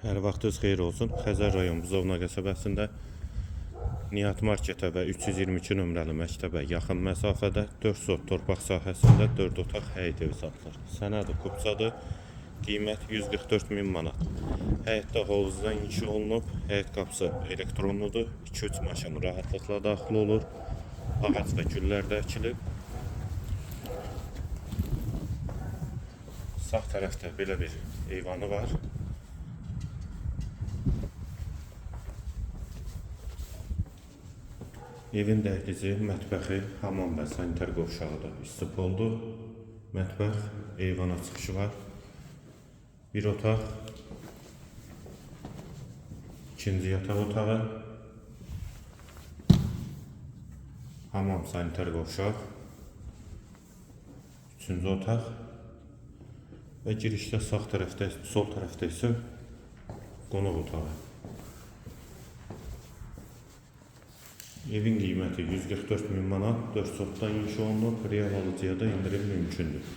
Hər vaxtınız xeyir olsun. Xəzər rayon Buzovna qəsəbəsində Nihat Marketə və 322 nömrəli məktəbə yaxın məsafədə 4 sot torpaq sahəsində 4 otaq həyət evi satılır. Sənədi kupçadır. Qiymət 144 min manat. Həyətdə hovuzdan inşa olunub. Həyət qapısı elektronludur. 2-3 maşın rahatlıqla daxil olur. Ağac və güllər də əkilib. Sağ tərəfdə belə bir eyvanı var. Evin dəhlizi, mətbəxi, hamam və sanitar qovşağı da istipoldur. Mətbəx, eyvana çıxışı var. Bir otaq, ikinci yataq otağı, hamam, sanitar qovşaq, üçüncü otaq və girişdə sağ tərəfdə, sol tərəfdə isə qonaq otağı. Evin qiyməti 144 min manat, 4 sotdan inşa olunub, real alıcıya da endirim mümkündür.